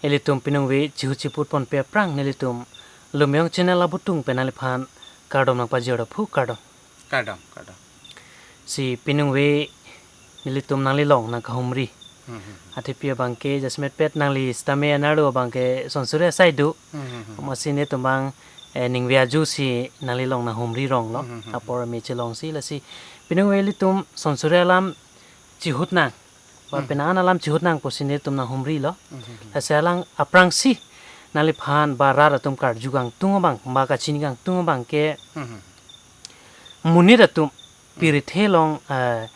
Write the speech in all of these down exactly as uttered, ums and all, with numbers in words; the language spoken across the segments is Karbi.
ilitum piningve chihut chiput ponpe aphrang nelitum Lumjong Channel abutung pen neliphan kardom nangpajir aphu, kardom. Kardom, kardom. Si piningve nelitum nanglilong nangkahumri. Hmm, hmm, hmm. Athepi abangke jasemet pet nangli sitame anarlo abangke son suri asai do. Hmm, hmm, hmm. Amatsi netum abang, eh, ningve aju si nanglilong nanghumri ronglo. Hmm, hmm, hmm. Apor me chelongsi lasi piningve ilitum son suri alam chihut nang. Ba Hmm. penang an alam chihut nang pusi netum nanghumrilo. Hmm, hmm, hmm. Lasi alang aphrangsi nangliphan ba rat atum karju kangtung abang, ba kachini kangtung abangke Hmm, hmm. monit atum Hmm. pirthe along, eh,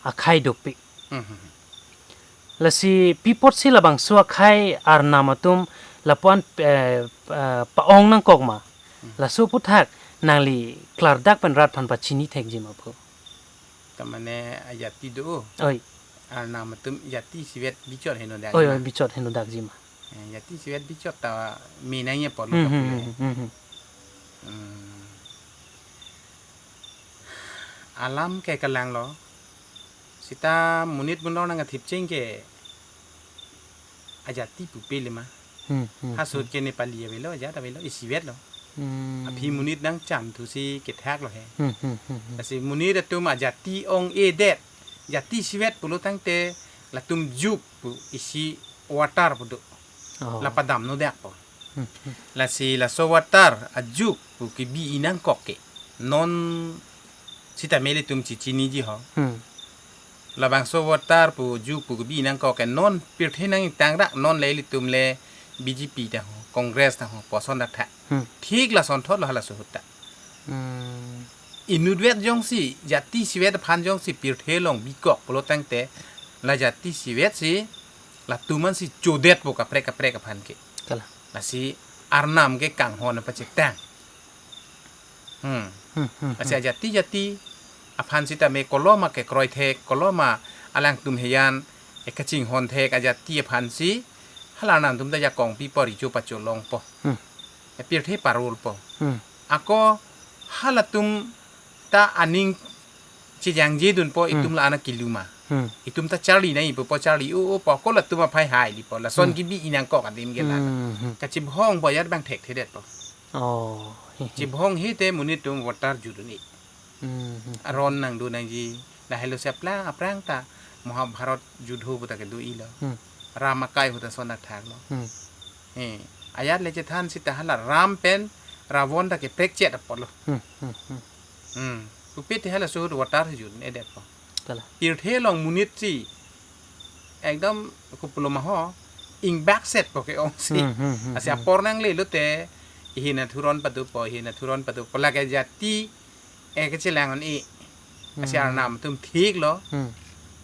akhei dopik. Hmm, hmm, hmm. Lasi pi apotsi labangso akhei arnam atum lapu-an, eh, eh, pa-ong nangkok ma. Hmm. Laso aphuthak nangli klardak pen rat aphan pachini thekji ma aphu. Tamane ajati do. Oi. Arnam atum jati isivet bichot henodak Oi, ma. oi, bichot henodakji ma. Eh, jati isivet bichot ta me nangji apotlo Hmm, hmm, kapule. hmm, hmm, hmm. Hmm. Alam ke kalanglo. Sita monit munor nangkathipcheng ke ajati pupe le ma. Hmm, hmm, Hasut hmm. ke Nepali avelo, ajat avelo, isivetlo. Hmm. Aphi monit nangchamthusi kethaklo he. Hmm, hmm, hmm, hmm. Lasi monit atum ajati ong-edet, jati isivet pulo tangte latum juk pu isi voter pu do. Oh. La padamnodak po. Hmm, hmm. Lasi laso voter ajuk pu kebi-i nangkok ke non sitame ilitum chechiniji ho. Hmm. Labangso voter pu juk pu kebi-i nangkok ke non pirthe nangtangrak, non le ilitum le B J P ta ho, Congress ta ho, puson dak tha. Hmm. Thik lasonthotlo halaso ahut ta. Hmm. Inutvet jongsi, jati isivet aphan jongsi pirthe along bikok pulo tangte, la jati isivet si, latum ansi chodet po kaprek kaprek aphan ke. Kalang. Lasi arnam ke kanghon pachetang. Hmm. Hmm, hmm, Lasi hmm. ajati jati aphan sitame koloma kekroi thek, koloma alangtum hejan, eh, kachinghon thek ajati aphansi, hala arnam atum ta jakong pipo, richo pacho longpo. Hmm. Eh, pirthe parulpo. Hmm. Ako halatum ta aning chejangjedunpo Hmm. itum la-an akelu ma. Hmm. Itum ta charli nangji pupo, charli o o po, ako latum aphai hai lipo. Lason Hmm. kebi-i nangkok adim ke la. Hmm, hmm. Kachibhong po ajat abang thekthedetpo. Oh. Chibhong hite monit atum voter jutdun-e. Hmm, hmm. Aron nangdun nangji. Lahelo si aplang aphrang ta Mahabharat judho pu ta kedo-ilo. Hmm. Ram akai ahut ta son dak thaklo. Hmm. Eh, ajat le chethan sita hala Ram pen Ravan ta keprekchet apotlo. Hmm, hmm, hmm. Hmm. Pupe te halaso ahut voter jutdun-edetpo. Kalang. Pirthe along monit si ekdom kopuloma ho, ingbakset po ke-ongsi. Hmm, hmm, hmm, Lasi hmm. apor nanglelo te, ihin athuron padopo, ihin athuron padopo. Lake jati, eh, kechelang un-e. Lasi Hmm. arnam atum thiklo. Hmm.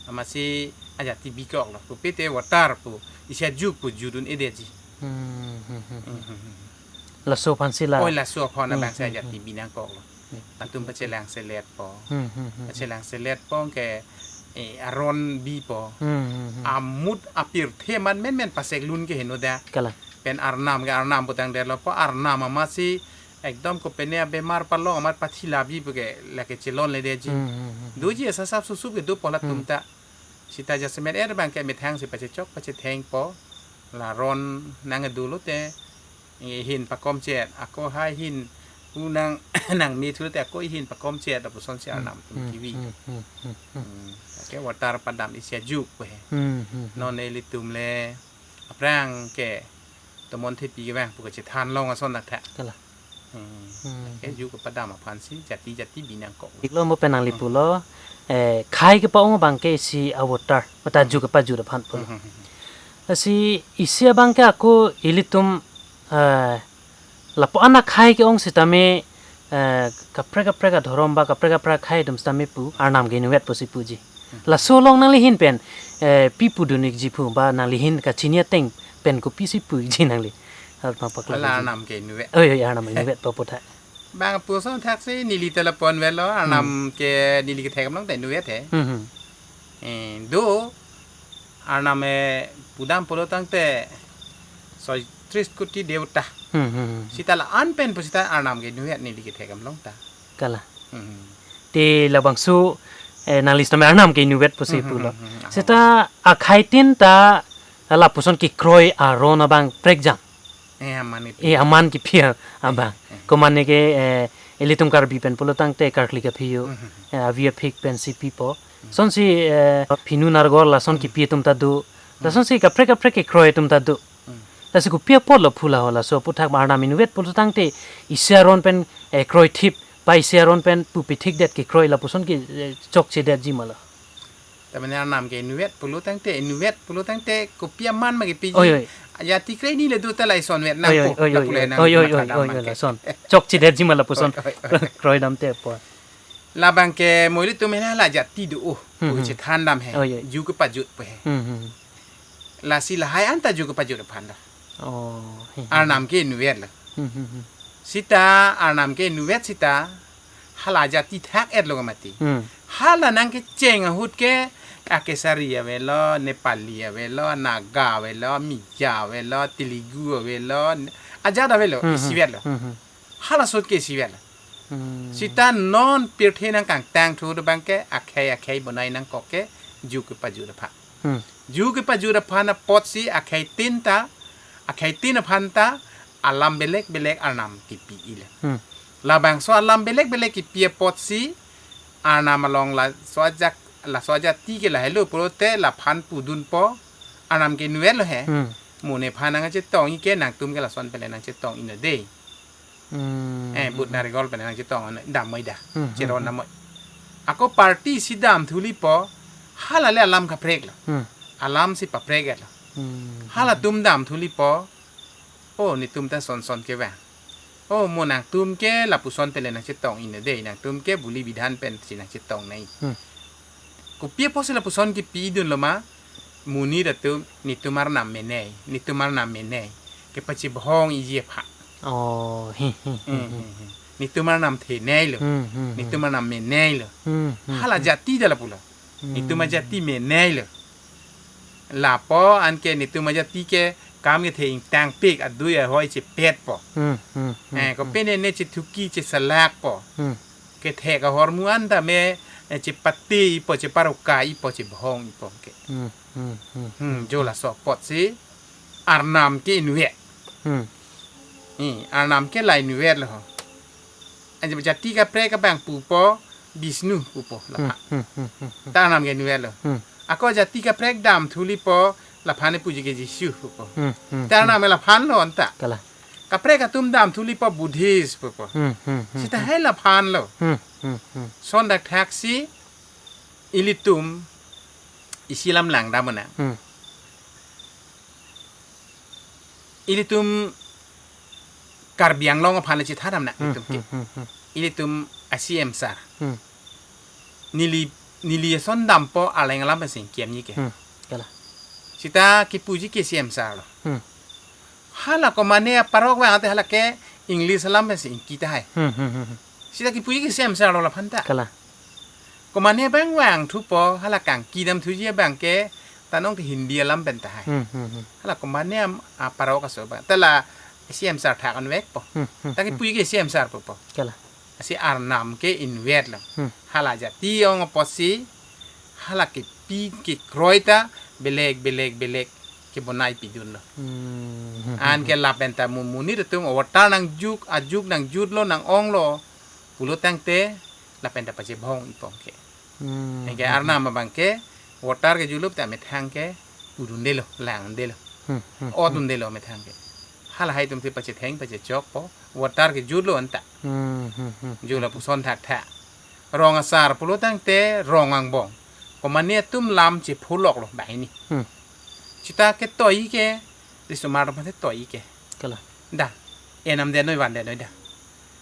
Amatsi ajati bikoklo. Pupe te voter pu, isi ajuk pu jutdun-edetji. Hmm, hmm, hmm, hmm. Hmm, hmm, hmm. Laso aphansi la. Oi, laso aphan Hmm, abangsi hmm, ajati hmm. bi nangkoklo. Hmm. Latum pachelangseletpo. Hmm, hmm, hmm, hmm. Pachelangseletpo ke, eh, aron bipo. Hmm, hmm, hmm. Amut apirthe amat menmen paseklun ke henodak. Kalang. Pen arnam ke arnam putangdetlo po, arnam amatsi ekdom kopine abemar palong amat pathila bi pu ke lake chelonledetji. Hmm, hmm, hmm, hmm. Doji asap susup ke dopo latum Hmm. ta. Sita jasemet er abangke methang si pachechok pachethengpo. La aron nangkedo lote, ihin pakomchet, ako hai hin pu nang, nangmethu lote ako ihin pakomchet, lapusonsi Hmm, arnam atum hmm, kevi. hmm, hmm, hmm, hmm. Hmm, lake voter padam isi ajuk pu he. Hmm, hmm, hmm. Non ilitum le aphrang ke tomon thepi kevang pu kachethan long ason dak tha. Kalang. Hmm. Hmm. Ke juk kepadam aphansi jati jati bi nangkok. Iklo mo pen nangli Hmm. pulo, eh, khei kepa-ong abangke isi avoter, mate Hmm. juk kepajut aphan pulo. Hmm, hmm, hmm. Lasi isi abangke ako ilitum, eh, lapu-an akhei ke-ong sitame, eh, kaprek kaprek adhorom ba kaprek kaprek akhei atum sitame pu, arnam ke-inutvet pusi puji. Hmm. Laso along nanglihin pen, eh, pi pudun-ikji pu ba nanglihin kachini ateng pen kopisi pu-ikji nangli? Arnam pakla Hala ji. Arnam ke-inutvet. Oi, oi, arnam inutvet pa puthak. Bang puson thaksi neli ta lapu-an vetlo, arnam Hmm. ke neli kethek damlong ta inutvet he. Hmm, hmm. Eh, do, arnam, eh, pudam pulo tangte soitris koti devota. Hmm, hmm, hmm. Sita la-an pen pu sita arnam ke-inutvet neli kethek damlong ta. Kalang. Hmm. Te labangso, eh, nangli sitame arnam ke-inutvet pusi Hmm, hmm, pulo. hmm, hmm, hmm. Sita akhei tin ta Lapuson kekroi aron abang prekjam. Eh, aman kepi. Eh, aman kepi abang. Eh, eh. Komane ke, eh, ilitum Karbi pen pulo tangte karkli kaphi yo, Mhm. eh, avi aphik pensi pipo. Mhm. Sonsi, eh, phinu nargol lason Mhm. kepi atum ta do. Mhm. Lasonsi kaprek kaprek kekroi atum ta do. Hmm. Lasi kopi apotlo pu la ho laso aphuthak Arnam inutvet pulo tangte isi aron pen, eh, kroithip, ba isi aron pen pupi thikdet kekroi lapuson ke, eh, chokchedetji ma lo. Ta mane Arnam ke inutvet pulo tangte, inutvet pulo tangte kopi aman ma kepiji. Oi, oi. Ajati kre hini le do ta la isonvet nang Oi, oi, po, oi, la oi, pule oi, nang oi, oi, matha oi, dam oi, oi, abang ke. Lason. Chokchedetji ma lapuson. Oi, oi, oi. Kroidam te apot. Labang ke mo ilitum hela jati do, oh, Hmm, pu hmm. chethan dam he. Oi, oi. Ju kepajut pu he. Hmm, hmm. Lasi lahai anta ju kepajut aphan lo. Oh, hmm, hmm. Arnam ke inutvet lo. Hmm, hmm, hmm. Sita Arnam ke inutvet sita hala jati thak-et lo ke mati. Hmm. Hala nangkecheng ahut ke Akesari avelo, Nepali avelo, Naga avelo, Mizo avelo, Telugu avelo, ajat avelo, Hmm, hmm. isivet lo. Hmm, hmm. Hala sot ke isivet lo. Hmm. Sita non pirthe nangkangtang thu do abang ke akhei akhei bonai nangkok ke ju kepajut aphan. Hmm. Ju kepajut aphan apotsi akhei tin ta, akhei tin aphan ta alam belek belek Arnam kepi-i le. Hmm. Labangso alam belek belek kepi apotsi Arnam along laso ajak, laso ajati ke lahelo pulote laphan pudunpo, Arnam ke inutvet lo he. Hmm. Mo nephan nangchetongji ke nangtum ke lason pele nangchetong-i nang dei. Hmm. Eh, but narikol pen nangchetong, dam moi da. Hmm, hmm, Cheron hmm. dam moi. Ako party si dam thulipo, hala le alam kaprek lo. Hmm. Alam si paprek lo. Hmm. Halatum dam thulipo, oh, netum ta son son kevang. Oh, mo nangtum ke lapuson pele nangchetong-i nang dei, nangtum ke buli bidhan pensi nangchetong nai. Hmm. Kopi apotsi lapuson kepi-i dunlo ma, monit atum, netum Arnam menei, netum Arnam menei. Kepachebhong-iji aphan. Oh, hi, hi, hi, Hmm, hi. hmm, hmm. Netum Arnam thenei lo. Hmm, hmm, hmm. Netum Arnam menei lo. Hmm, hmm, Hala hmm. jati da lapulo. Hmm. Netum ajati menei lo. Lapu anke netum ajati ke kam kethe ingtangpik adui ahoi chepetpo. Hmm, hmm, hmm, Eh, hmm. kopine ne chethuki chesalakpo. Hmm. Kethek ahormu anta me, eh, chepate-ipo, cheparoka-ipo, chebhong-ipo ke. Hmm, hmm, hmm, Hmm, hmm. jo laso apotsi Arnam ke inutvet. Hmm. Eh, Arnam ke la inutvet lo ho. Anke jati kaprek abang pupo, Vishnu pupo, Hmm, laphan. hmm, hmm, hmm, hmm. Ta Arnam ke inutvet lo. Hmm. Ako jati kaprek dam thulipo, laphan puji ke Jisu pupo. Hmm, hmm, Ta hmm. Arnam laphan lo anta. Kalang. Kaprek atum dam thulipo Buddhist pupo. Hmm, hmm, hmm, Sita hmm. hai laphan lo. Hmm, hmm, hmm. Son dak thaksi ilitum isi lam langdam nang. Hmm. Ilitum Karbi Anglong aphan le chethadam nang Hmm, ilitum ke. hmm, hmm, hmm. Ilitum a-C M sir. Hmm. Neli, neli ason dampo aleng alam pensi ingkiamji ke. Hmm. Kalang. Sita kepuji ke C M sir lo. Hmm. Hala komane aparok vang ate hala ke English alam pensi ingki tahai. Hmm, hmm, hmm, hmm. Sita kepuji ke C M sir lo laphan ta. Kalang. Komane abang vangthupo hala kangkidam thuji abang ke tanong te Hindi alam pen tahai. Hmm, hmm, hmm. Hala komane am aparok aso abang. Ta la C M sir thak anvekpo. Hmm, hmm, Ta hmm. kepuji ke C M sir pupo. Kalang. Lasi Arnam ke inutvet lo. Hmm. Hala jati ong apotsi, hala kepi kekroi ta belek belek belek kebonai pidun lo. Hmm. Anke lapen ta mo monit atum avatar nangjuk, ajuk nangjutlo nang-onglo pulo tangte lapen ta pachebhong-ipo ke. Hmm. Anke Arnam abang ke avatar kejutlo ta methang ke pudundelo, langdelo. Hmm, hmm, hmm. Otdundelo methang ke. Halahai atum si pachetheng pachechokpo, avatar kejutlo anta. Hmm, hmm, hmm. Ju lapuson thakthak. Rong asar pulo tangte rong angbong. Komane atum lam chepholoklo banghini. Hmm. Sita ketoi ke, risomar atum te toi ke. Kalang. Da, enam denoi van denoi da.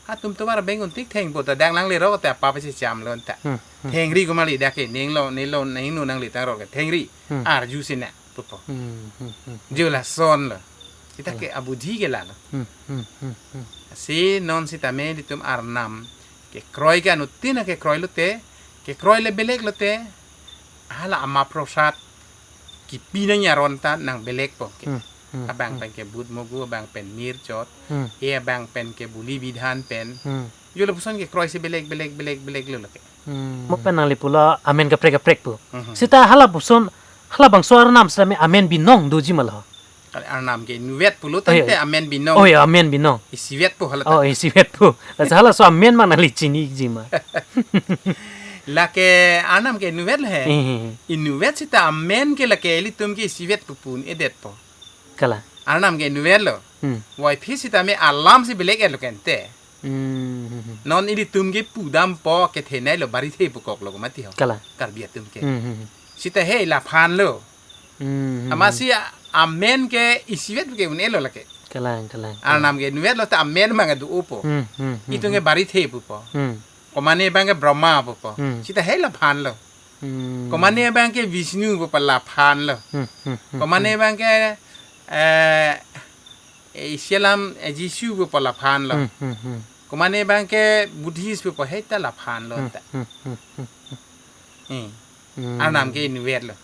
Atum tovar bengun tik thengpo ta dak nanglerok ta apa pachechamlo anta. Hmm, hmm. Thengri komat le dak ke ninglo, ninglo, ningno nangle tangrok ke. Thengri, Hmm. arju sina pupo. Hmm, hmm, hmm, hmm. Ju lason lo. Sita Kalang. ke abudhi ke lalo. Hmm, hmm, hmm, hmm. Si non sitame ilitum Arnam kekroi ke anuttin kekroi lote, kekroi le belek lote, hala ama prosad kepi nangji aron ta nang belekpo ke. Hmm, hmm, Abang hmm. pen ke but mogu, abang pen mir chot, Hmm. eh abang pen ke buli bidhan pen. Hmm. Ju lapuson kekroi si belek belek belek belek lo lake. Hmm. Mo pen nangli pulo amen kaprek kaprek pu. Mhm. Sita halapuson Halabangso arnam sitame amen binong doji ma lo? Kali, arnam ke inutvet pulo tangte amen binong. Oh ya, amen binong. Isivet po hala ta. Oh, isivet po. Lasi halaso amen ma nangli chiniji ma? Lake arnam ke inutvet lo he. Eh, eh, eh. Inutvet sita amen ke lake ilitum ke isivet pu pu-un-edet po. Kalang. Arnam ke inutvet lo. Hmm. Waiphi sitame alam si belek-et lo kente. Hmm, hmm, hmm. Non ilitum ke pudampo kethenei lo, barithe pukok lo mati ho. Kalang. Karbi atum ke. Hmm, hmm, hmm. Sita he laphan lo. Hmm, hmm, hmm. Amatsi a-, amen ke isivet ke un-e lo lake. Kalang, kalang, kalang. Arnam ke inutvet lo ta amen ma nge do-o po. Hmm, hmm, hmm, hmm. Itum ke barithe pupo. Hmm. Komane abang ke Brahma pupo. Hmm. Sita he laphan lo. Hmm. Komane abang ke Vishnu pupo, laphan lo. Hmm, hmm, hmm, hmm. Komane abang ke, eh, eh, Islam, eh, Jisu pupo, laphan lo. Hmm, hmm, hmm. Komane abang ke Buddhist pupo, he ta laphan lo. Hmm, ta. Hmm, hmm, hmm, hmm. Eh. Hmm. Arnam ke inutvet lo.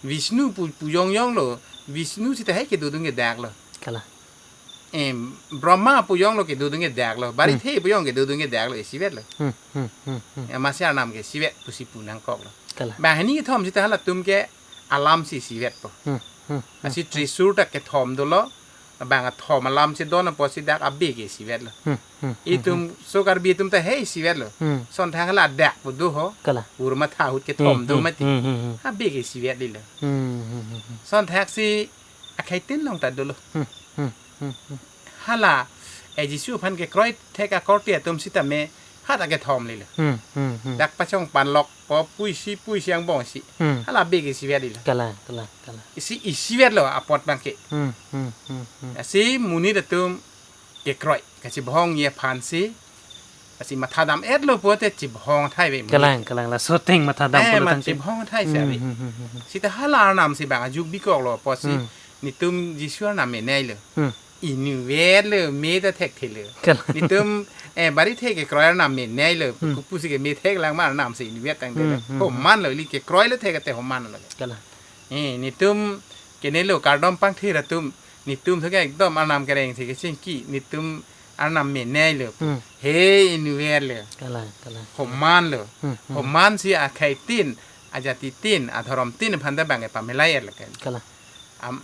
Vishnu pu, pu yong yong lo. Vishnu sita he kedodun ke dak lo. Kalang. Em, Brahma pu yong lo kedodun ke dak lo. Barithe, hmm, pu yong kedodun ke dak lo, isivet lo. Hmm, hmm, hmm, hmm. Amatsi arnam ke isivet pusi pu nangkok lo. Kalang. Banghini kethom sita halatum ke alam si isivet po. Hmm, hmm, hmm. Lasi Trisur ta kethom dolo. Bang athom alam si don apotsi dak abe ke isivet lo. Hmm, hmm, hmm, hmm. Itum so Karbi atum ta he isivet lo. Hmm. Sonthang hala dak pu do ho. Kalang. Ur matha ahut kethom, hmm, do, hmm, mati. Hmm, hmm, hmm. Abe ke isivet lilo. Hmm, hmm, hmm, hmm. Sonthak si akhaitin along ta dolo. Hmm, hmm, hmm, hmm. Hala, eh, Jisu aphan kekroi thek akorte atum sitame ha ta kethom lilo. Hmm, hmm, hmm. Dak pachong panlok po, puisi, puisi angbong si. Hmm. Hala abe ke isivet lilo. Kalang, kalang, kalang. Isi, isivet lo apot abang ke. Hmm, hmm, hmm, hmm. Lasi monit atum kekroi kachibhong ye aphan si. Lasi mathadam-et lo pulote chibhong athai ave monit. Kalang, kalang, laso ateng mathadam, eh, pulo ma tangte chibhong athai si ave. Hmm, hmm, hmm, hmm. Sita hala arnam si bang ajuk bikok lo apotsi. Hmm. Netum Jisu arnam menei lo. Hmm. Inutvet lo, me ta thekthe lo. Kalang. Netum, eh, barithe kekroi arnam menei lo. Hmm. Kopusi ke me theklang ma, arnam si inutvet tangte lo. Hmm, hmm, hmm. Homan lo, ili kekroi lo thek ate homan lo. Kalang. Eh, netum kene lo, kardom pangthir atum, netum thek ekdom arnam kereng si kechingki, netum arnam menei lo. Hmm. He inutvet lo. Kalang, kalang. Homan lo. Hmm, hmm. Homan si akhaitin, ajatitin, adhorom-tin aphan ta bang ke pamelai-et lo kan. Kalang. Am,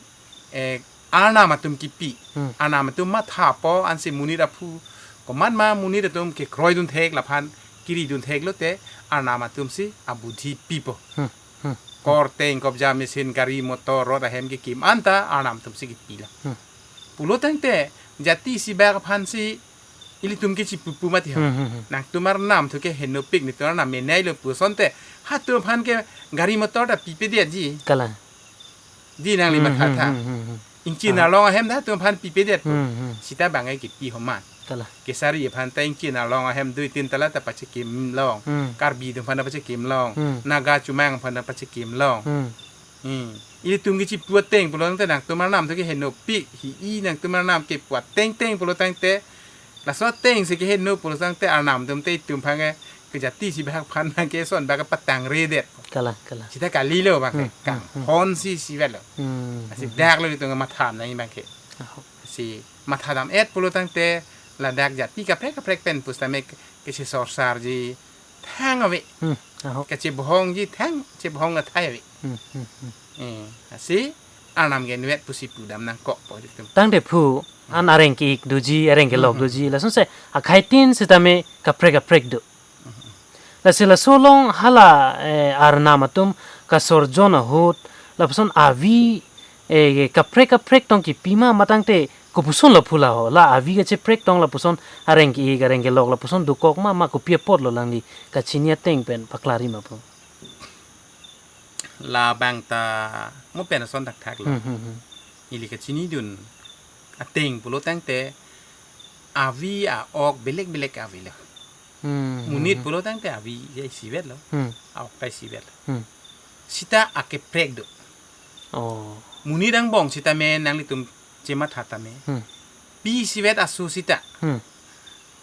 eh, arnam atum kipi. Hmm. Arnam atum mathapo ansi monit aphu. Komat ma monit atum kekroidun thek laphan kiridun thek lote arnam atum si abudhi pipo. Hmm. Hmm. Korteng, kobja machine, gari motor, rot ahem kekim anta arnam atum si kipi lo. Hmm. Pulo tangte jati isi bak aphan si ilitum ke chipupu mati ho. Hmm, hmm, hmm. Nangtum arnam thu ke henopik, netum arnam menei lo pu asonte, hatum aphan ke gari motor ta pipedetji. Kalang. Di nangli, hmm, matha, hmm, tha. Hmm, hmm, hmm. Ingchin, ah, arlong ahem ta hatum aphan pipedet pu. Hmm, hmm. Sita bang ke kipi homan. Kalang. Kesari aphan ta ingchin arlong ahem dui tin tala ta pachekim long. Hmm. Karbi atum aphan ta pachekim long. Hmm. Naga Chomang aphan ta pachekim long. Hmm. Hmm. Ilitum ke chipu ateng pulo tangte nangtum arnam thu ke henopik, hi-i nangtum arnam ke pu ateng teng pulo tangte, laso ateng si keheno pulo tangte arnam atum te itum aphan ke, kejati isi bak aphan ke son bak ke patangredet. Kalang, kalang. Sita kalilo bang ke, hmm, hmm, hmm, kang hon si isivet lo. Hmm, hmm, hmm. Lasi dak lo itum matha nangji bang ke. Aho. Lasi mathadam-et pulo tangte ladak jati kaprek kaprek pen pusitame ke, kechisorsarji thang ave. Hmm, aho. Kachibhongji thang, chibhong athai ave. Hmm, hmm, hmm. Eh, lasi arnam ke inutvet pusi pudam nangkokpo itum. Tangte phu, an areng ke-ik doji, areng kelok, hmm, hmm, doji, lasonsi akhaitin sitame kaprek kaprek do. Hmm. Lasi laso along hala, eh, arnam atum kasorjon ahut, lapuson avi, eh, kaprek kaprek tong kipi ma, ma tangte kopuson lo phu la ho, la avi kacheprek tong lapuson areng ke-ik, areng kelok lapuson dokok ma, ma kopi apot lo, nangli kachini ateng pen paklarji ma pu. Labang ta mo pen ason thakthak lo. Hmm, hmm, hmm. Ili kachinidun ateng pulo tangte avi a-ok belek belek ave lo. Hmm, monit, hmm, pulo tangte avi ya isivet lo. Hmm. A-ok ta isivet lo. Hmm. Sita akeprek do. Oh. Monit angbong sitame nanglitum chematha tame. Hmm. Pi isivet aso sita. Hmm.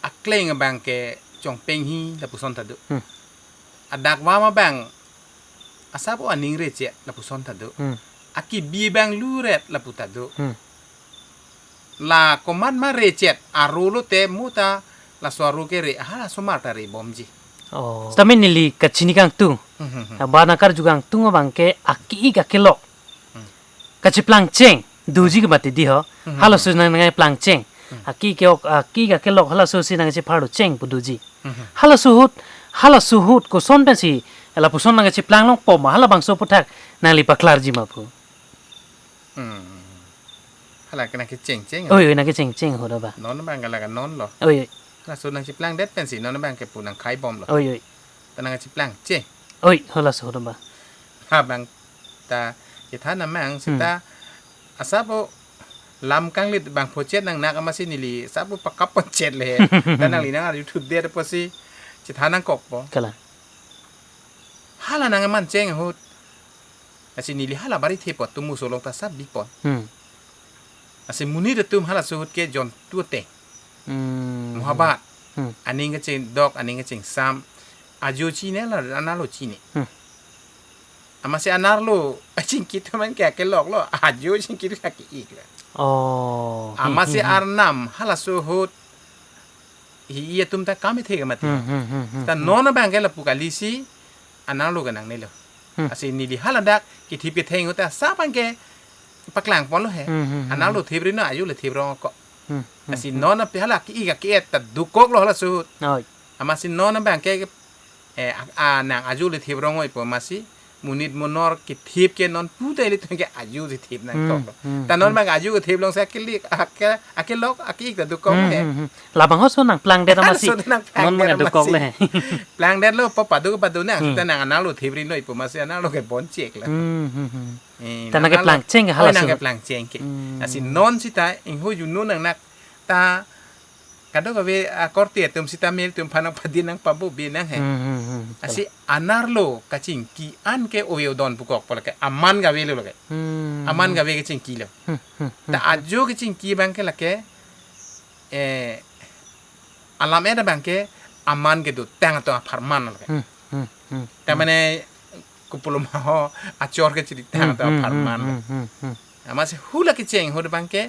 Akleng abang ke chongpenghi lapuson ta do. Hmm. Adakvam abang asap o aning rechet lapuson ta do. Hmm. Akibi abang luret lapu ta do. Hmm. La komat ma rechet aro lote mo ta laso aro ke re, aha, laso mar ta rebomji. Oh. Sitame neli kachini kangtung. Hmm, hmm, hmm. Ba nangkarju kangtung abangke aki-ik akelok. Hmm. Kachiplang cheng. Doji ke mati di ho. Hmm, hmm, Halaso hmm. nang nang plang cheng. Hmm. Aki-ik ke ok, aki-ik akelok halaso si nangchepharlo cheng pu doji. Hmm, hmm. Halaso ahut, halaso ahut koson pensi lapuson nangchiplang longpo ma halabangso aphuthak nangli paklarji ma pu. Hmm. Hala ke nangkecheng cheng. Oi, oi, nangkecheng cheng ahut aba. Non abang ke la ke non lo. Oi, oi. Halaso nangchiplangdet pensi non abang ke pu nangkhai bomlo. Oi, oi. Ta nangchiplang cheng. Oi, halaso ahut aba. Abang ta chethan amang Hmm. seta asap o lam kanglit bang phochet nangnak amatsi neli asap o pakap phochet le. Ta nangli nang YouTube det apotsi chethan nangkokpo. Kalang. Hala nangman cheng ahut. Lasi neli hala bari thepo, tumu solong ta asap bipon. Hmm. Lasi monit atum halaso ahut ke jontu ateng. Hmm. Mohabat. Hmm. Aning kachingdok, aning kachingsam. Ajo chine la, anerlo chine. Hmm. Amatsi anerlo, achingki atum an ke akelok lo. Ajo chingki atum aki-ik lo. Oh. Amatsi Hmm, hmm, hmm. arnam, halaso ahut. Hi-i atum ta kam ithe ke mati. Hmm, hmm, hmm, hmm, Ta hmm. non abang ke lapu kali si, anerlo ke nangnelo. Hmm. Lasi neli haladak, kithip ketheng ahut ta asap abang ke paklang ponlo he. Hmm, hmm, hmm, Anerlo hmm. thip ri non, ajo le thip rong ko. Hmm, hmm, Lasi hmm. non api hala ki-ik aki-et ta dokoklo halaso ahut. Oi. Amatsi non abang ke, eh, a, a, nang ajo le thip rong oi po amatsi. Monit monor kethip ke non puta ilitum ke ajo si thip Hmm, nangkoklo. hmm, Ta non hmm. abang ajo kethip long sa akelik, ake, akelok, aki-ik ta dokok Hmm, he. hmm, hmm. Labang ho so nangplangdet amatsi. So nangplangdet Non abang amatsi. dokok le. Plangdetlo po padu padu nang, Hmm. ta nang anerlo thip ri noi po amatsi anerlo ke bon chek la. Hmm, hmm, hmm. Eh, Ta nang nang ke anerlo. plang cheng ke Oi, halaso. nang ke plang cheng ke. Hmm. Lasi non sita ingho juno nangnak ta kadokave akorte atum sita mel atum aphan nangpadin nangpabu bi nang he. Hmm, hmm, hmm. Lasi anerlo kachingki an ke ove odon pukok po lake aman gave lo lake. Hmm. Aman gave kachingki lo. Hmm, hmm, hmm, Ta hmm. ajo kachingki abang ke lake, eh, alam-et abang ke aman kedotang atum apharman lo lake. Hmm, hmm, hmm, Ta hmm. mane kopuloma ho achor kechiri tang Hmm, atum hmm, apharman lo. hmm, hmm, hmm. Amatsi hala kecheng ahut abang ke,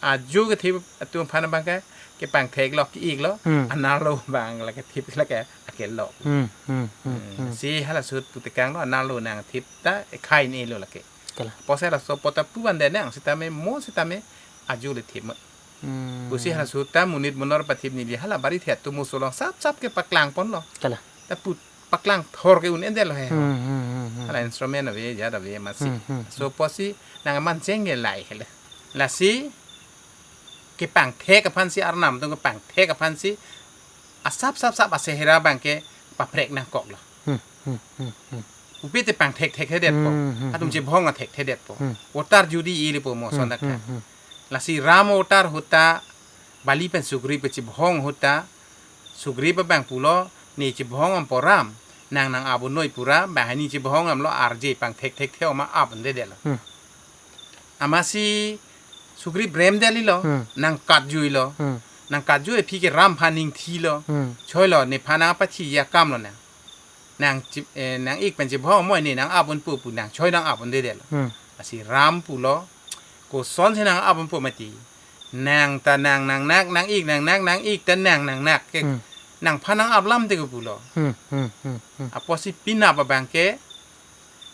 ajo kethip atum aphan abang ke, kepangthek lo, ki-ik lo, Hmm. anerlo abang la kethip la ke, akelok. Hmm, hmm, hmm, Hmm, hmm. Si halaso ahut putekang lo, anerlo nangthip ta, ekhai ne lo lake. Kalang. Apotsi laso apot ta pu vandet nang, sitame mo, sitame ajo le thip mo. Hmm. Pusi halaso ahut ta monit monor pathip neli hala bari the tumu solong sap sap ke paklang ponlo. Kalang. Ta pu paklang thor ke un-edetlo he. Hmm, hmm, hmm, hmm. Hala instrument ave, jat ave amatsi. Hmm, hmm, Laso hmm. apotsi nangman cheng ke lahei he le. Lasi kepangthek aphansi arnam atum kepangthek aphansi asap sap sap asehera abang ke paprek nangkoklo. Hmm, hmm, hmm, hmm. Kopi te pangthekthekthedetpo. Hmm, hmm, Atum hmm. chebhong athekthedetpo. Hmm. Voter judi ili po mo Hmm, son dak hmm, tha. hmm. Lasi ram voter ahut ta Bali pen Sugriv kechebhong ahut ta Sugriv abang pulo ne chebhong am po ram. Nang nang-ap noi pura banghini chebhong am lo arje pangthekthekthe oma ap-un-edetlo. Hmm. Amatsi Sugriv brem det lilo, Hmm. nangkatjuilo. Hmm. Nangkatjui aphi ke ram aphan ningthilo. Hmm. Choilo, nephan nangpathi akam lo nang. Nang chip, eh, nang-ik pen chebhong moi ne nang-ap-un po pu nang choi nang-ap-un-edetlo. Hmm. Lasi ram pulo, kosonsi nang-ap-un po mati. Nang ta nang nangnak, nang-ik nangnak, nang-ik ta nang nangnak ke. Hmm. Nangphan nang-ap lam te ko pulo. Hmm, hmm, hmm, hmm. Apotsi penap abang ke,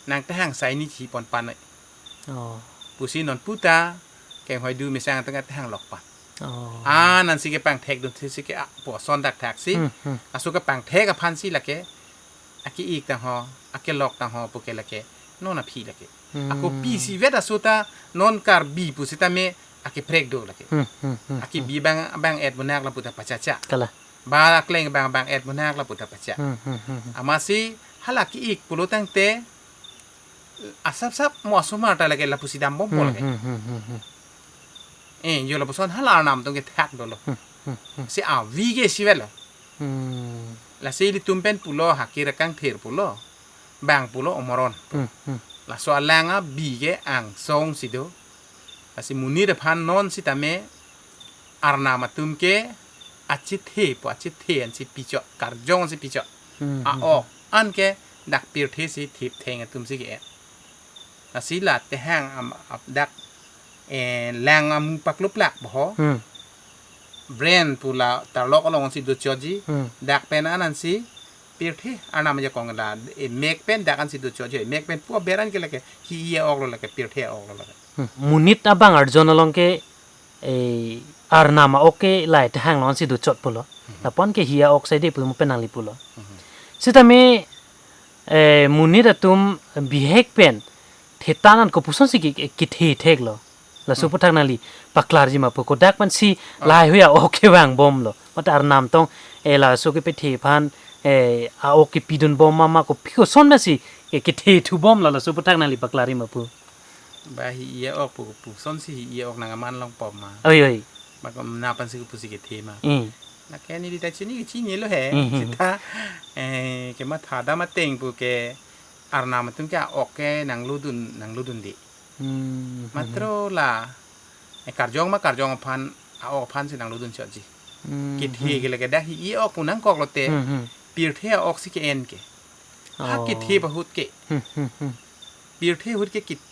nang tahang sai ni chipon pan noi. Oh. Pusi non puta, keng hoi du mesang tengah tahang lok pan. Oh. Ah, nang si kepangthek dun si ke, ah, po son dak thak si. Hmm, hmm. Laso kepangthek aphansi lake, aki-ik tang ho, akelok tang ho, puke lake, non aphi lake. Hmm. Ako pi si vet aso ta, non Karbi pusitame, akeprek do lake. Hmm, hmm, hmm, Aki hmm. bi bang, bang-et bunak lapu ta pachacha. Kalang. Ba akleng bang, bang-et bunak lapu ta pacha. Hmm, hmm, hmm, hmm. Amatsi, hala ki-ik pulo tangte, asapsap mo asomar ta lake lapusi dambompo Hmm, lake. hmm, hmm, hmm, hmm. Eh, jo lapuson hala arnam atum ke thak dolo. Hmm, hmm, hmm. Si avi ke si vetlo. Hmm. Lasi ilitum pen pulo hakir akangthir pulo. Bang pulo omoron. Hmm, hmm. Laso alang abi ke angsong si do. Lasi monit aphan non sitame arnam atum ke achethe po achethe ansi pichot, karjong ansi pichot. Hmm, hmm, A-ok hmm. an ke dak pirthe si thiptheng atum si ke. Lasi la tehang am, ap dak, eh, lang amu pakluplak boho. Hmm. Brand pu la tarlok along si dochotji. Hmm. Dak pen an ansi Pirthe Arnam ajakong la, e, mek pen dak ansi dochotji, mek pen pu aber an ke lake hi-i a-ok lo lake, pirthe a-ok lo lake. Hmm. Monit abang arjon along ke, e, Arnam a-ok ke lahai tahang lo ansi dochot pulo. Hmm. Lapu-an ke hi-i a-ok saide pu mo pen nangli pulo. Hmm. Sitame, e, monit atum bihek pen thetan an kopusonsi ke, ke, kethe theklo. Laso Hmm. aputhak nangli paklarji ma pu, kodak pensi Oh. lahaihui a-ok kevang bomlo. Mat Arnam tong, e, laso kepethe aphan, e, a-ok kepidun bom ma, ma kopi koson pensi ke, kethe thu bomlo, laso aputhak nangli paklarji ma pu. Ba hi-i a-ok pu, pusonsi hi-i a-ok nang aman long pom ma. Oi, oi. Ba ko na pensi kopusi kethe ma. Hmm. Lake neli ta chini, chinilo he. Hmm, hmm. Seta, e, kematha dam ateng pu ke Arnam atum ke a-ok ke nanglodun, nanglodunde. Hmm, hmm, Matro la, e, karjong ma karjong aphan, a-ok aphansi nanglodun chotji. Hmm, Kethe hmm. ke lake dak hi-i a-ok pu nangkok lote, Hmm, hmm. pirthe a-ok si ke-en ke. Ha Oh. kethe ahut ke. Hmm, hmm, hmm. Pirthe ahut ke kit-,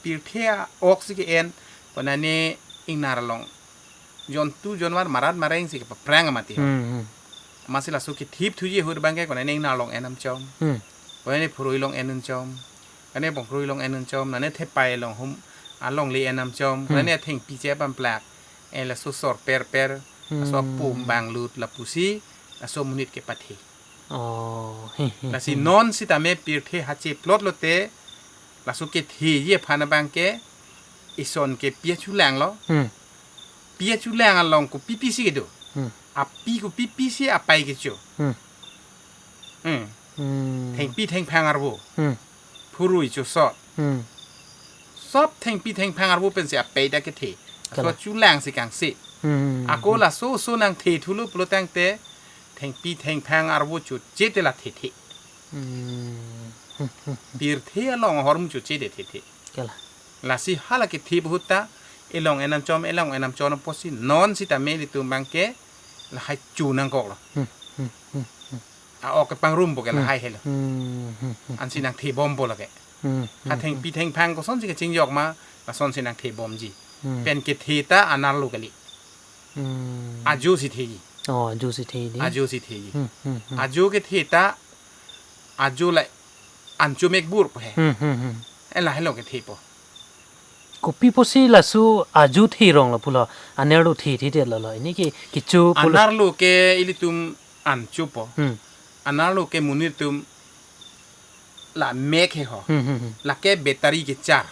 pirthe a-ok si ke-en, konane ingnar along jontu jonwar marat mareng si kepaphrang mati ho. Hmm, hmm. Amatsi laso kethip thuji ahut abang ke konane ingnar along en-am chom. Hmm. Konane phurui along en-un chom. Konane bongkrui along en-un chom. Nane thepai along hum alongle en-am chom. Hmm. Konane thengpi che pamplak. E laso sor per per. Laso Hmm. apum bang lut lapusi. Laso monit kepathe. Oh, he, he, Lasi he. non sitame pirthe hache plot lote, laso ketheji aphan abang ke, ison ke pi achulang lo. Hmm. Pi achulang along kopi pisi kedo. Hmm. Api kopi pisi apai kecho. Hmm. Hmm. Hmm. Thengpi thengphang arvo. Hmm. Phurui chosot. Hmm. Sop thengpi thengphang arvo pensi apai dak kethe. Kalang. Laso achulang si kangse. Hmm. Ako laso oso nangthe thulo pulo tangte thengpi thengphang arvo choche te la thethe. Hmm. Pirthe along ahormu choche te thethe. Kalang. Lasi hala kethe ahut ta elong en-am chom, elong en-am chom apotsi non sitame ilitum abang ke lahai chu nangkok lo. Hmm, hmm, hmm, hmm. A-ok kepangrum po ke Hmm. lahai helo. Hmm, hmm, hmm. Ansi nangthe bom po lake. Hmm, Ha hmm, thengpi thengphang kosonsi kachingjok ma, lasonsi nangthe bomji. Hmm. Pen kethe ta anerlo kali. Hmm. Ajo si theji. Oh, ajo si theji. Ajo si theji. Hmm, hmm, hmm. Ajo kethe ta, ajo la ancho mekbur po he. Hmm, hmm, hmm. E lahelo kethe po. Kopi pusi laso ajo the rong lo pulo, anerlo the the det lo lo. Ini ke kecho pulo. Anerlo ke ilitum ancho po. Hmm. Anerlo ke monit atum la mek he ho. Hmm, hmm, hmm. Lake battery ke charge.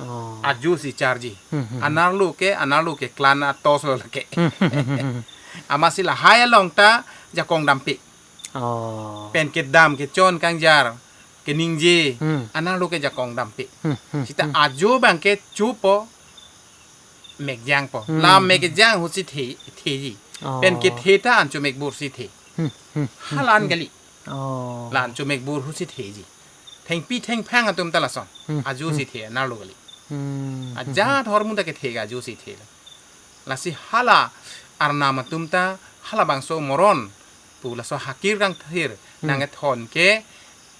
Oh. Ajo si charge ji. Hmm, hmm, hmm. Anerlo ke, anerlo ke klan atos lo lake. Hmm, hmm, hmm, hmm, hmm. Amatsi lahai along ta jakong dampe. Oh. Pen kedam kechon kangjar, keningje, Hmm. anerlo ke jakong dampe. Hmm, hmm, Sita hmm. ajo abang ke chupo, mekjang po. Hmm. La mekjang ahut si the, theji. Oh. Pen kethe ta ancho mekbur si the. Hmm, hmm, hmm, Hala an hmm. kali. Oh. La ancho mekbur ahut si theji. Thengpi thengphang atum ta lason. Hmm, Ajo hmm. si the, anerlo kali. Hmm, hmm, Ajat hmm. hormu ta kethe ke ajo si the la. Lasi hala Arnam atum ta halabangso moron pu laso hakir kangthir Hmm. nangkethon ke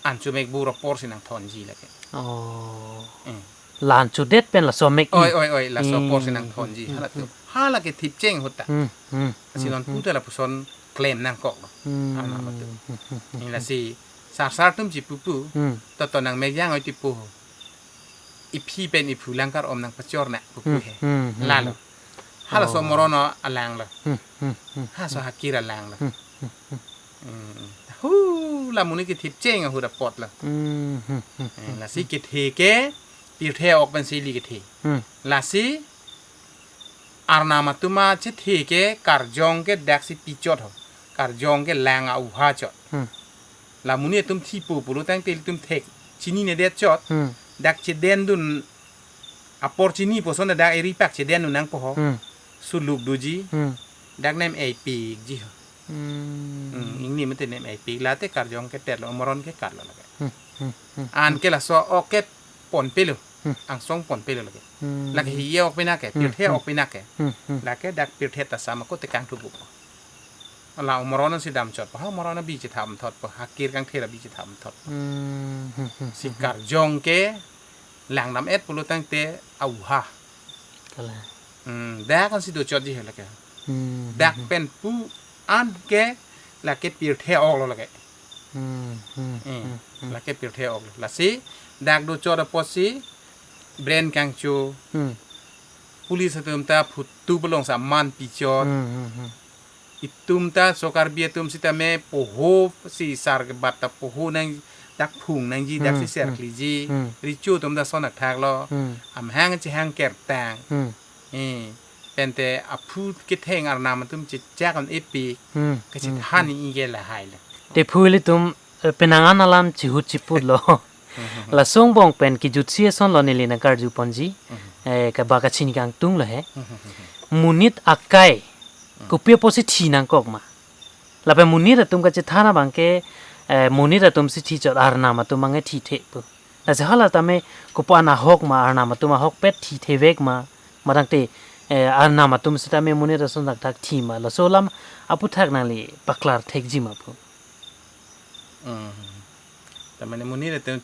ancho mekbur apor si nangthonji lake. Oh. Hmm. La ancho det pen laso mek. Oi, oi, oi, laso Hmm, apor si hmm, nangthonji. hmm, Hala hmm. tu. Hala kethip cheng ahut ta. Hmm, hmm, Lasi hmm, non hmm. pu ta lapuson klem nangkok lo. Hmm, Arnam atum. hmm, hmm, hmm, Ini hmm. lasi sarsar atum chipupu. Hmm. Toto nangmekjang oi tipo. Iphi pen iphu lang kar-om nangpachor na pupu Hmm, he. hmm, hmm, Lalo. hmm. Halaso Oh. moron alang lo. Hmm, hmm, hmm, Halaso hmm. hakir alang lo. Hmm, hmm, hmm. Hmm. Hu, la monit kethip cheng ahut apot lo. Hmm, hmm, hmm, Eh, hmm, Lasi hmm. kethe ke pirthe ok pensi ili kethe. Hmm. Lasi Arnam atum achethe ke karjong ke daksi pichot ho. Karjong ke lang a-uha chot. Hmm. La monit atum thipo pulo tangte ilitum thek chininedet chot. Hmm. Dak chedendun apor chinipo ason dak eri pak chedendun nangpo ho. Hmm. Suluk doji. Hmm. Dak nem eipikji ho. Hmm. Hmm, ingni mate nem eipik late karjong ke tet lo, moron ke kar lo lake. Hmm, hmm, hmm, An hmm. ke laso ok ke ponpe lo. Hmm. Angsong ponpe lo lake. Hmm. Lake hi-i ok pina ke, Hmm, pirthe hmm. ok pina ke. Hmm, hmm. Lake dak pirthe ta sama ko tekang tubup. La omoron si dam chot po, ha omoron abi chethap thot po, hakir kangthir abi chethap thot po. Hmm, hmm, hmm, Si hmm, hmm. karjong ke langdam et pulo tangte a-uha. Kalang. Hmm, dak ansi dochotji he lake. Hmm, hmm, Dak hmm. pen pu an ke lake pirthe ok lo lake. Hmm, hmm, Eh, hmm, hmm. Lake pirthe ok. Lasi dak do chot apotsi brain kangcho. Hmm. Police atum ta phutu belong sa man pichot. Hmm, hmm, hmm. Itum ta so Karbi atum sitame poho si sar kebat ta poho nang dak phung nangji, dak Hmm, si ser hmm, kliji. Hmm. Recho atum ta son akthak lo. Hmm. Amahang chehang kertang. Hmm. Eh, pente aphu ketheng arnam atum chechak an epi. Hmm, hmm, kachethan hmm. Ni ke lahai lo. Te phu ilitum, eh, penang an alam chihut chiput lo. Hmm, hmm, hmm. Laso angbong pen kejutsi ason lo neli nangkarju ponji. Hmm. Eh, kaba kachini kangtung lo he. Hmm, hmm, hmm, hmm. Monit akai, hmm, kopi apotsi thi nangkok ma? Lapen monit atum kachethan abang ke, eh, monit atum si thi chot, arnam atum abang ke thithe pu. Lasi hala tame kopi an ahok ma, arnam atum ahokpet thithevek ma, ma tangte, eh, arnam atum sitame monit ason thakthak thi ma, laso alam aphuthak nangli paklar thekji ma pu. Hmm. Tamane monit atum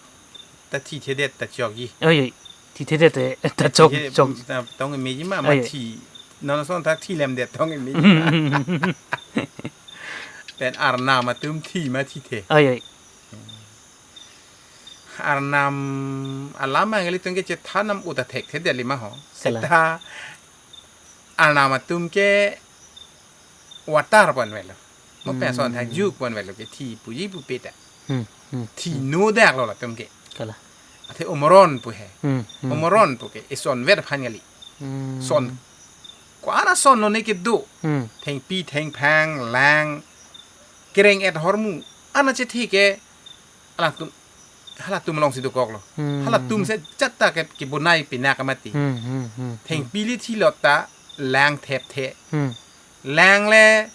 ta thithedet ta chokji. Oi, oi. Thithedet, eh, ta chok, thithe chok. Ta tong meji ma, ma Oi, oi. Thi. Non ason thak thilemdet tong meji ma. Pen arnam atum thi ma thithe. Oi, oi. Arnam alam abang ilitum ke chethan nam uta thekthedet li ma ho. Sela. Seta arnam atum ke water pon avelo. Mo pen ason thak Hmm. Juk pon avelo ke thi puji pupe ta. Hmm, hmm, Thi hmm. No dak lo latum ke. Kala. Athe omoron pu he. Hmm, hmm. Omoron pu ke ison vet aphan kali. Hmm. Son. Ko-an ason lo ne kedo. Hmm. Thengpi, thengphang, lang, kereng-et ahormu. Ana chethi ke halatum, halatum alongsi dokok lo. Hmm. Halatum se chatta ke kebonai pinak amati. Hmm, hmm, hmm, hmm. Thengpi le thilot ta lang thepthe. Hmm. Lang le,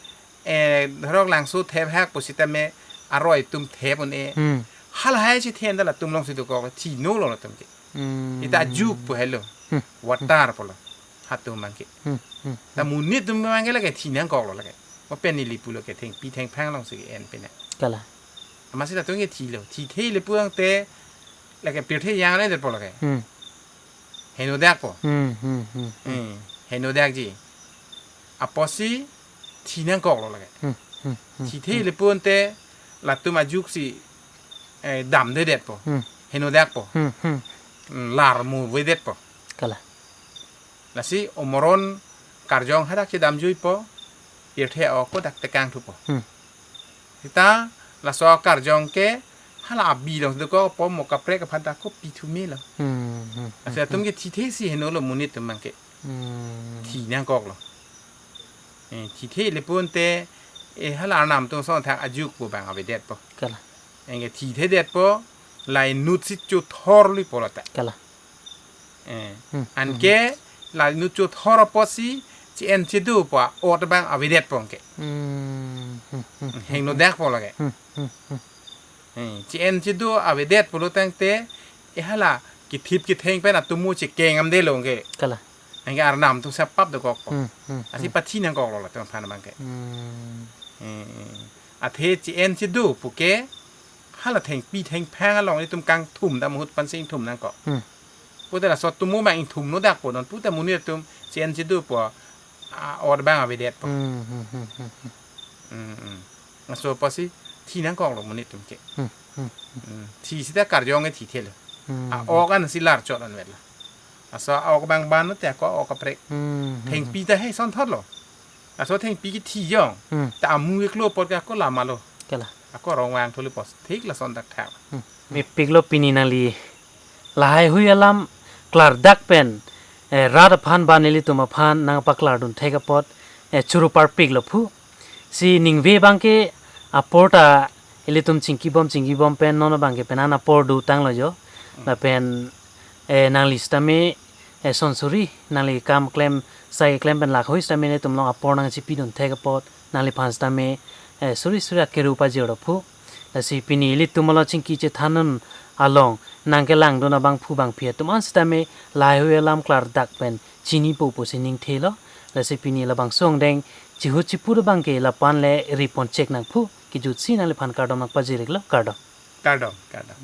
eh, dhorok langso thephak pusitame aroi atum thep un-e. Hmm. Halahai si then ta latum alongsi dokok lo, thi no lo latum ke. Hmm. Ita juk pu helo. Hmm. Water pulo. Hatum abang ke. Hmm, hmm, Ta hmm. Monit atum abang ke lake thi nangkok lo lake. Mo pen neli pulo ke thengpi thengphang alongsi ke-en pina. Kala. Amatsi latum ke thilo. Thithe le pulote lake pirthe yang le det pulo ke. Hmm. Heno dak po. Hmm, hmm, hmm, hmm. Hmm. Heno dakji. Apotsi thi nangkok lo lake. Hmm, hmm, hmm, Thithe hmm. Le pulote latum ajuk si, eh, damdedet po. Hmm. Heno dak po. Hmm, hmm. Hmm, lar mu vedet po. Kala. Lasi omoron karjong hadak chedamjui po, pirthe ok ko dak tekang thu po. Hmm. Seta laso karjong ke hala abi alongsi dokok po, mo kaprek aphan ta kopi thu me lo. Hmm, hmm, Lasi hmm, atum hmm. Ke thithe si heno lo monit atum abang ke. Hmm. Thi nangkok lo. Eh, thithe le pulote, eh, hala arnam atum ason thak ajuk pu abang avedet po. Kala. Anke thithedet po, la inut si chothor lui pulo ta. Kala. Eh, Hmm, hmm, anke la inut chothor apotsi che-en chedo pu a-ot abang avedet po anke. Hmm, hmm, hmm, hmm, Heno hmm. Dak pulo ke. Hmm, hmm, hmm. Eh, che-en chedo avedet pulo tangte, eh, hala kethip ketheng pen atomo chekeng amde lo anke. Kala. Anke arnam atum sapap dokok po. Hmm, hmm, Lasi hmm. Pathi nangkok lo latum aphan abang ke. Hmm. Eh, eh. Athe che-en chedo pu ke hala thengpi thengphang along itum kangthum dam ahut pansing thum nangkok. Hmm. Puta laso atomo abang ingthum no dak po non puta monit atum che-en chedo pu a-ot abang avedet po. Hmm, hmm, hmm, hmm, hmm. Hmm, hmm. Laso apotsi thi nangkok lo monit atum ke. Hmm, hmm, hmm. Hmm. Thi seta karjong ke thithe lo. Hmm. A-ok an si lar chot an vet lo. Laso a-ok abang ban te ako a-ok kaprek. Hmm, hmm, hmm. Thengpi ta he son thot lo. Laso thengpi ke thi jong. Hmm. Ta amu ke klo apot ke ako lama lo. Kala. Ako rong vang thu le pos thik lason thakthak. Hmm. Mepik lo pini nangli lahai hui alam klardak pen, eh, rat aphan ba nelitum aphan nangpaklardun thek apot, eh, choro parpik lo phu. Si ningve abang ke apor ta ilitum chingkibom chingkibom pen non abang ke penan apor dotang lo jo. Hmm. Lapen, eh, nangli sitame, eh, son suri, nangli kam klem, sai klem pen lak hui sitame netum along apor nangchipidun thek apot, nangliphan sitame, eh, suri suri akeru pajir lo phu. Lasi pini ilitum along chingki chethan un along nangkelangdun abangphu bangphi atum an sitame lahai hui alam klardak pen chinipo pusi ningthe lo. Lasi pini labangso angdeng chihut chiput abang ke lapu-an le ri ponchek nang phu, kejutsi nangliphan kardom nangpajir-ik lo, kardom. Kardom, kardom.